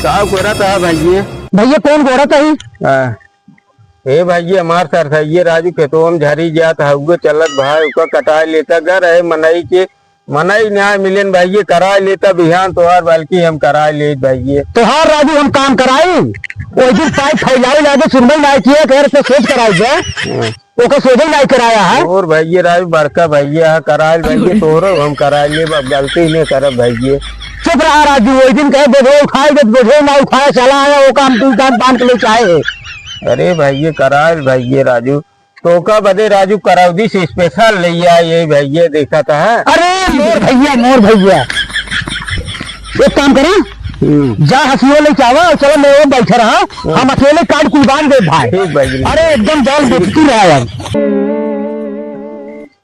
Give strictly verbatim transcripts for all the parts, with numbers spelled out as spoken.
का गोरत है भइये? भइये, कौन गोरत है? हाँ। ए भइये, हमार सरसइये राजू खेतवा में झरी जात हउवे, चलत भाई ओका कटाए लेता। गर है मनई के, मनई नाहीं मिलेन भइये, कराए लेता बिहान तोहार, बल्कि हम कराए लेत भइये। तोहार राजू हम काम कराई, ओइ दिन पाइप फैलाए लागे, सुनबे नाहीं किए, कहे रहे तो सोच कराई दे। हाँ। ओकर सोझे नाहीं कराया है। और भइये राजू बड़का भइया है, कराइल भइये तोहरो हम कराइल लेब, अब गलती नहीं करब भइये। चुप रहा राजू, ओइ दिन कहे बोझो उठाए दे, बोझो ना उठाया चला आया, ओका हम दू दान बांध के ले चाहे। अरे भइये कराइल भइये राजू, तोका बदे राजू करौदी से special ले आए ये भइये, देखा था। अरे मोर भइया, मोर भइया, एक काम करा, हम्म। जा हसियो लेके आवा और चलो मेरे बैठे रहा, हम्म। हम अकेले काट कुर्बान दे भाई। ठीक भाई जी। अरे एकदम जान बेइज्जती रहा यार।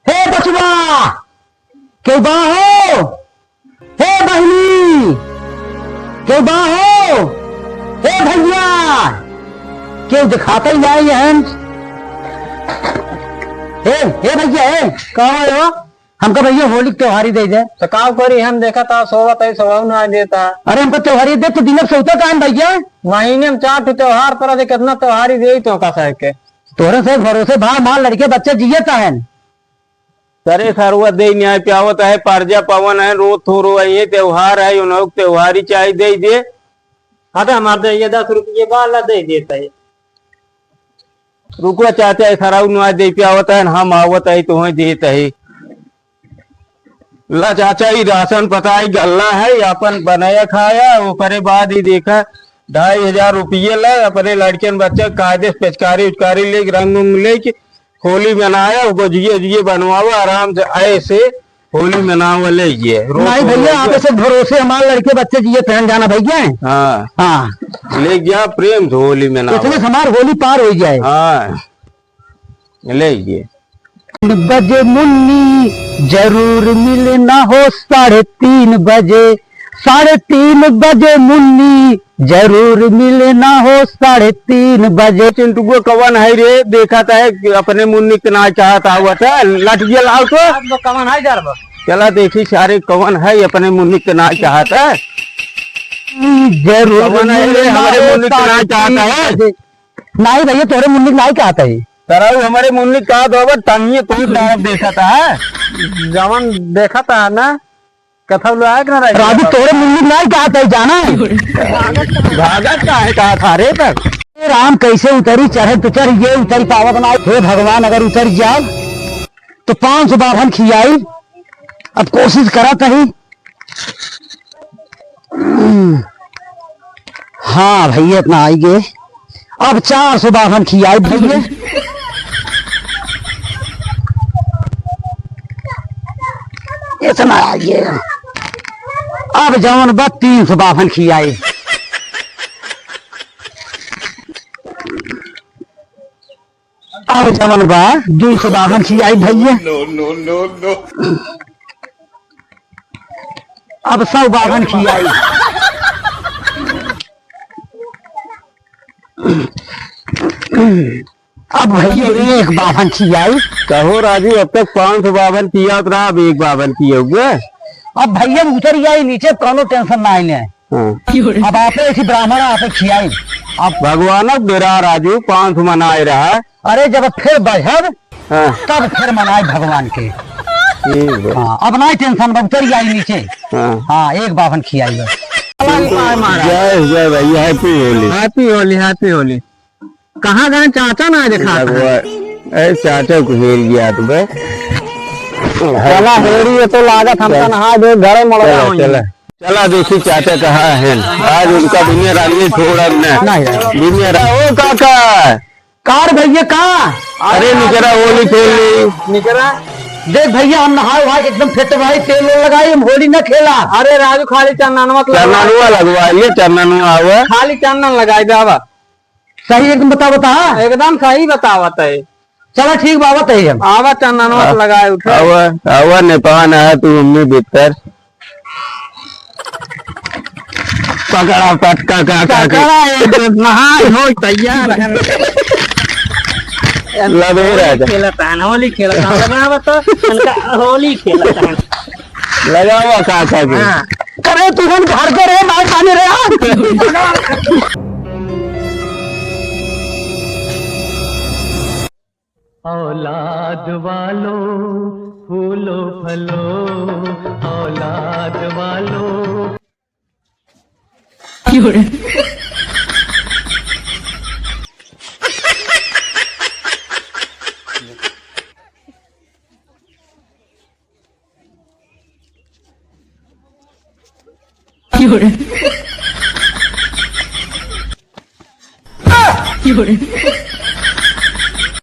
हे बचवा, केहू बा हो? हे बहिनी, केहू बा हो? हे भइया, केहू देखात ही नाहीं है। हे, हे भइया, हे, का हो? हमका भइया होली के त्योहारी दे दे। तो का करी, हम देखा था सोवत है, सोवहू ना देता। अरे हमका त्योहारी दे, तो दिन से उतर काहे भइया? महीने में चार ठो त्योहार पड़ा थे, कितना त्योहारी दे तो का साहब के। तोरे से भरोसे भा मार लड़के बच्चे जियत है। अरे सरवा दे न्याय प्यावत है, परजा पवन है, रोज थोरो है, ये त्योहार है, उन्हों त्योहारी चाहे दे दे। हाँ तो हमार दे ये दस रुपये वाला दे देता है। रुको चाचा, ये सराउ नुआ दे पे आवत है, हम आवत है, तुम्हें देत है। ला चाचा, ई राशन पता है, गल्ला है, अपन बनाया खाया, ओकरे बाद ही देखा, ढाई हजार रुपये ला, अपने लड़कियन बच्चा कायदे से पिचकारी उचकारी ले, रंग उंग ले के होली मनाया, गोजिये उजिये बनवावा, आराम से ऐसे होली मनावा ले ये। रोक नहीं भइया, आप ऐसे भरोसे हमारे लड़के बच्चे जिए पहन जाना भइया। हाँ। हाँ। ले गया प्रेम से होली मनावा। इसमें से हमार होली पार हो जाए। हाँ। ले ये। बजे मुन्नी जरूर मिलना हो साढ़े तीन बजे, साढ़े तीन बजे मुन्नी जरूर मिलना हो साढ़े तीन बजे। चिंटुआ कवन है रे? देखा था अपने मुन्नी के ना चाहत आवत है, लट गया लाओ तो। अब तो कवन है डर बा? चला देखी सारे कवन है अपने मुन्नी के ना चाहत है। जरूर कवन है रे, मिलना हमारे हो मुन्नी के ना साढ़े चाहत तीन है। बजे। नहीं भइया, तोरे मुन्नी के ना चाहत है। तरऊ हमारे मुन्नी का दो बार तंगिए तू डाल देखा था। जवन देखा था ना, कथौ लो आए कि ना रहे? राजू, तोरे मुन्नी नाहीं कहा तै जाना है। भागत का है, कहा था रे तक। ए राम, कैसे उतरी, चढ़े तो चढ़, ये उतरी पावत ना। हे भगवान, अगर उतर जाओ तो पाँच सौ बाभन खियाई। अब कोशिश करा तही। हाँ भइया, इतना आई गए। अब चार सौ बाभन खियाई भइया। इतना आई गए। अब जवन बा तीन सौ बाभन खियाई। अब जवन बा, दुई सौ बाभन खियाई भइया। No, no, no, no। अब सौ बाभन खियाई। अब भइया एक बाभन खियाई। कहो राजू, अब तक पाँच सौ बाभन खियात रहा, अब एक बाभन खियाउबे। अब भइया उतर जाई नीचे, कौनो tension ना ले। हाँ। अब आपे ऐसी ब्राह्मण आपे खियाई। अब भगवान बेरा राजू पाँच मनाए रहा। अरे जब फिर बढ़ब, हाँ। तब फिर मनाए भगवान के। ठीक बा। हाँ, अब ना tension बा, उतर जाई नीचे। हाँ। हाँ, एक बाभन खियाई बस। जय, जय भइया, happy होली। Happy होली, happy होली। कहाँ गए चाचा ना देखा था? लगवा, ए चाचा को हेर गया तो बे। चला हेरी, ये तो लागत हमका चल। नहा दे, घरे मड़वा चला, होई। चला। चला देखी चाचा कहाँ हैं। आज उनका दुनिया रानी छोड़ब ना। नहीं। दुनिया रा-, ओ काका। कार भइया का? अरे निकरा होली खेल ली। निकरा। देख भइया हम नहाए वहाए के एकदम fit भाई, तेल वेल लगाई, हम होली न खेला। अरे राजू खाली चंदनवा के लगवा। चंदनवा लगवा लिए, चंदनवा आवा। खाली चंदन लगाई दे आवा। सही एकदम बता, बता। एकदम सही बतावत है। चला ठीक बा, आवत है हम। आवा चंदनवा हाँ। लगाए उठे। आवा, आवा नेपाल आया तू मम्मी भीतर। पकड़ा पटका का, का, का। पकड़ा एक नहाए हो तैयार है। लगे रह जा। खेलत है, होली खेलत है। लगावा तो उनका होली खेलत है। लगावा का, का के। हाँ। अरे तुरंत घर पे रहे, मार खाने रहे आप। औलाद वालों, फूलो फलो, औलाद वालों।